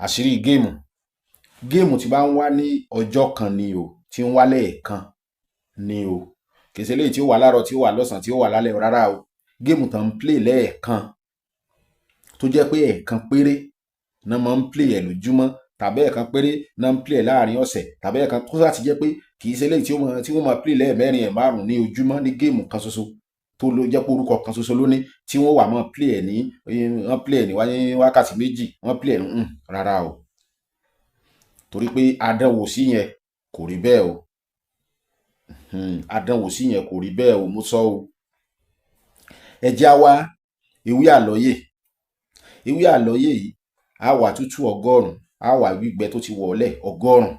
Àṣírí game, game tí bá ń wá ní ọjọ́ kan ni o, tí ń wá lẹ́ẹ̀kan ni o. Kì í ṣe eléyìí tí ó wà láàárọ̀, tí ó wà lọ́sàn-án, tí ó wà lálẹ́, rárá o. Game tán ń play lẹ́ẹ̀kan, tó jẹ́ pé ẹ̀ẹ̀kan péré náà máa ń play ẹ̀ lójúmọ́, tàbí ẹ̀ẹ̀kan péré náà ń play ẹ̀ láàrin ọ̀sẹ̀, tàbí ẹ̀ẹ̀kan tó sá ti jẹ́ pé kì í ṣe eléyìí tí wọ́n máa play lẹ́ẹ̀mẹ́rin, ẹ̀ márùn-ún ní ojúmọ́ ní game kan ṣoṣo tó ló jẹ́ pé orúkọ kan ṣoṣo ló ní, tí wọ́n wà máa play ẹ̀ ní, wọ́n play ẹ̀ ní wákàtí 2, wọ́n play ẹ̀ ń rárá o, torí pé àdánwò sí yẹn kò rí bẹ́ẹ̀ o. Àdánwò sí yẹn kò rí bẹ́ẹ̀ o, mo sọ o. Ẹ jẹ́ á wá ewé àlọ́yè. Ewé àlọ́yè yìí, á wà tútù 100, á wà gbígbẹ tó ti wọ̀ọ́lẹ̀ 100,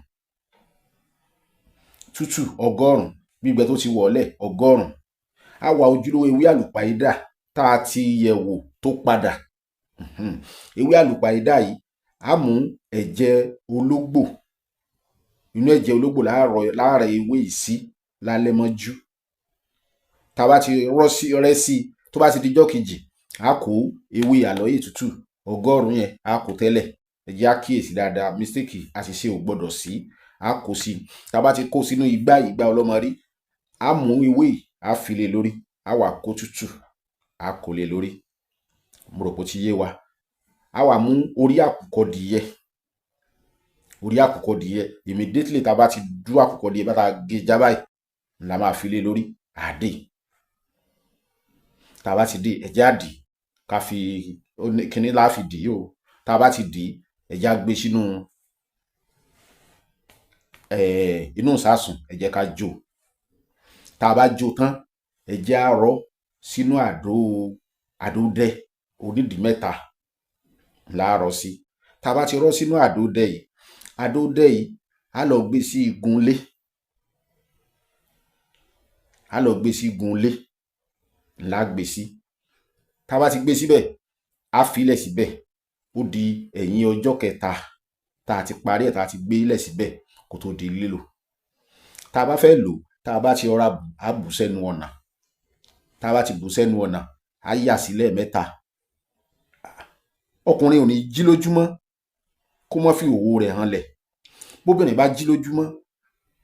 tútù 100, gbígbẹ tó ti wọ̀ọ́lẹ̀ 100. Á wà ojúlówó ewé àlùpàídà tá a ti yẹ̀ wò tó padà. Ewé àlùpàídà yìí, á mú ẹ̀jẹ̀ ológbò, inú ẹ̀jẹ̀ ológbò láàárọ̀ ewé yìí sí lálẹ́ mọ́jú. Tá a bá ti rọ́ sí rẹ́ sí, tó bá ti di ijọ́ kejì, á kó ewé àlọ́yè tútù 100 yẹn, á kó tẹ́lẹ̀. Ẹ jẹ́ á kíyèsí dáadáa, mistake, àṣìṣe ò gbọ́dọ̀ sí. Á kó sí. Tá a bá ti kó sínú igbá, ìgbá ọlọ́mọrí, á mú ewé yìí, á fi lé lórí, á wà kó tútù, á kó lé lórí. Mo rò pé ó ti yé wa. Á wà mú orí àkùkọ dìyẹ, orí àkùkọ dìyẹ. Immediately tá a bá ti dú àkùkọ dìyẹ, bá ta gé já báyìí, la máa fi lé lórí àdé. Tá a bá ti dé, ẹ̀jẹ̀ á dì, ká fi kíní la fi dì í o. Tá a bá ti dì í, ẹ̀jẹ̀ á gbé sínú inú ìsásùn, ẹ jẹ́ ká jó. Tá a bá jó tán, ẹ jẹ́ á rọ́ sínú àdó, àdó dẹ onídìí mẹ́ta láàárọ̀ sí. Tá a bá ti rọ́ sínú àdó dẹ yìí, àdó dẹ yìí, á lọ gbé sí igun ilé, á lọ gbé sí igun ilé ńlá gbé sí. Tá a bá ti gbé síbẹ̀, á filẹ̀ síbẹ̀, ó di ẹ̀yìn ọjọ́ kẹta tá a ti parí ẹ̀, tá a ti gbé lẹ̀ síbẹ̀, kó tó di lílò. Tá a bá fẹ́ lò, tá a bá ti rọra bù, á bù sẹ́nu ọ̀nà. Tá a bá ti bù sẹ́nu ọ̀nà, á yà sílẹ̀ mẹ́ta. Ọkùnrin ò ní jí lójúmọ́ kó má fi òwò rẹ̀ hàn lẹ̀. Bóbìnrin bá jí lójúmọ́,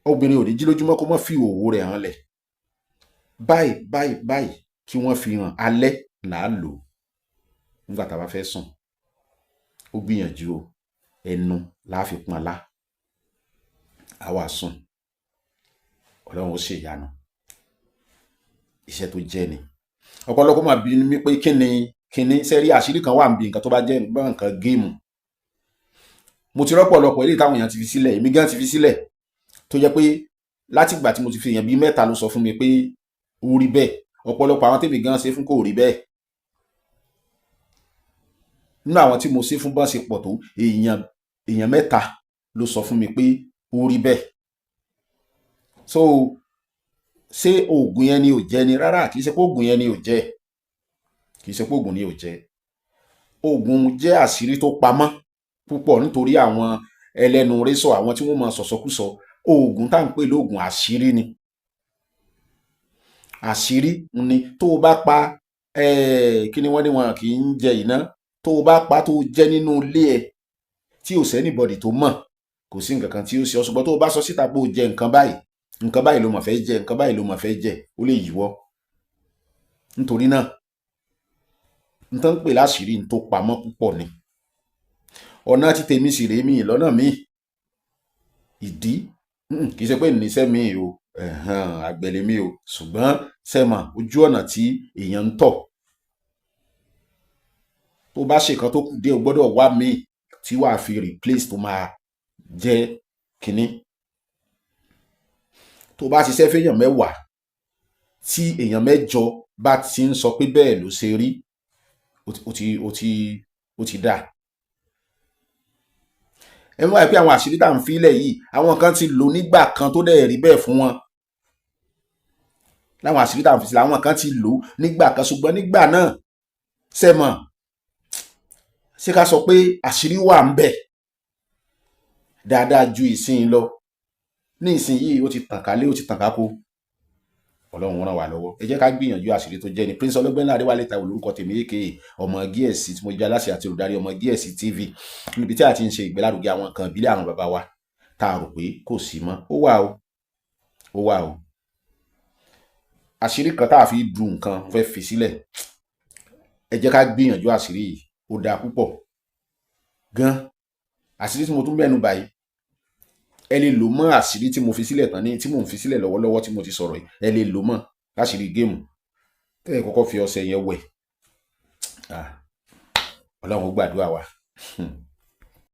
obìnrin ò ní jí lójúmọ́ kó má fi òwò rẹ̀ hàn lẹ̀. Báyìí báyìí báyìí kí wọ́n fi hàn, alẹ́ là á lò nígbà tá a bá fẹ́ sùn. Ó gbìyànjú o, ẹnu la fi pọn lá, a wá sùn, Ọlọ́run ó ṣe ìyanu. Iṣẹ́ tó jẹ́ ni. Ọ̀pọ̀lọpọ̀ máa bí mi pé kí ni kíní sẹ́rí, àṣírí kan wà níbi nǹkan tó bá jẹ́ bá nǹkan game. Mo ti rọ́pọ̀lọpọ̀ eléyìí táwọn èèyàn ti fi sílẹ̀, èmi gan ti fi sílẹ̀, tó jẹ́ pé látìgbà tí mo ti fi, èèyàn bíi mẹ́ta ló sọ fún mi pé ó rí bẹ́ẹ̀. Ọ̀pọ̀lọpọ̀ àwọn tèmi gan ṣe fún kò rí bẹ́ẹ̀. Nínú àwọn tí mo ṣe fún, bá ṣe pọ̀ tó, èèyàn mẹ́ta ló sọ fún mi pé ó rí bẹ́ẹ̀. So ṣé oògùn yẹn ni ò jẹ́ ni? Rárá, kì í ṣe pé oògùn yẹn ni ò jẹ́, kì í ṣe pé oògùn ni ò jẹ́. Oògùn jẹ́ àṣírí tó pamọ́ púpọ̀ nítorí àwọn ẹlẹ́nu rẹ́sọ̀, àwọn tí wọ́n máa sọ̀sọ́kùsọ. Oògùn tá à ń pè lóògùn, àṣírí ni, àṣírí ni. Tó o bá pa, kí ni wọ́n ní wọn kì í jẹ iná, tó o bá pa, tó o jẹ́ nínú ilé ẹ tí ò sẹ́nìbọ̀dì tó mọ̀, kò sí nǹkan kan tí ó ṣe ọ́. Ṣùgbọ́n tó o bá sọ síta pé o jẹ nǹkan báyìí, nǹkan báyìí ló mọ̀ fẹ́ jẹ, nǹkan báyìí ló mọ̀ fẹ́ jẹ, ó lè yíwọ́. Nítorí náà, n tán ń pè láṣìírí, n tó pamọ́ púpọ̀ ni. Ọ̀nà tí tèmi sì rèé, mi lọ́nà míì ìdí, kì í ṣe pé níṣẹ́ mi o, àgbẹ̀lẹ̀ mi o, ṣùgbọ́n sẹ́mọ̀ ojú ọ̀nà tí èèyàn ń tọ̀, tó bá ṣe kan tó kù dé, o gbọ́dọ̀ wá míì tí wàá fi replace tó máa jẹ́ kínní. Tó bá ṣiṣẹ́ fẹ́yàn 10, tí èèyàn 8 bá ti ń sọ pé bẹ́ẹ̀ ló ṣe rí, ó ti dáa. Ẹ mọ̀ pé àwọn àṣírí tá à ń filẹ̀ yìí, àwọn kan ti lò nígbà kan tó dẹ̀ rí bẹ́ẹ̀ fún wọn. Láwọn àṣírí tá à ń fi sílẹ̀, àwọn kan ti lò nígbà kan, ṣùgbọ́n nígbà náà, sẹ́mọ̀, ṣé ká sọ pé àṣírí wà ń bẹ̀ dáadáa ju ìsìn lọ? Ní ìsìn yìí, ó ti tàn kálé, ó ti tàn kákó. Ọlọ́run ràn wá lọ́wọ́. Ẹ jẹ́ ká gbìyànjú àṣírí tó jẹ́ ni. Prince Ọlọ́gbẹ́nlá Adéwálé Táíwò lórúkọ tèmi, aka Ọmọ Gíẹ̀sì, tí mo jẹ́ aláṣẹ àti olùdarí Ọmọ Gíẹ̀sì TV, níbi tí a ti ń ṣe ìgbélárugẹ àwọn nǹkan ìbílẹ̀ àwọn bàbá wa tá a rò pé kò sí mọ́. Ó wà o, ó wà o. Àṣírí kan tá a fi du nǹkan mo fẹ́ fi sílẹ̀. Ẹ jẹ́ ká gbìyànjú àṣírí yìí, ó dáa púpọ̀ gan. Àṣírí tí mo tún mẹ́nu báyìí, ẹ lè lò mọ́ àṣírí tí mo fi sílẹ̀ tán ní tí mò ń fi sílẹ̀ lọ́wọ́lọ́wọ́ tí mo ti sọ̀rọ̀ yìí. Ẹ lè lò mọ́ láṣìírí game. Tẹ́ ẹ kọ́kọ́ fi ọṣẹ yẹn wẹ̀. Ọlọ́run ó gbàdúrà wa.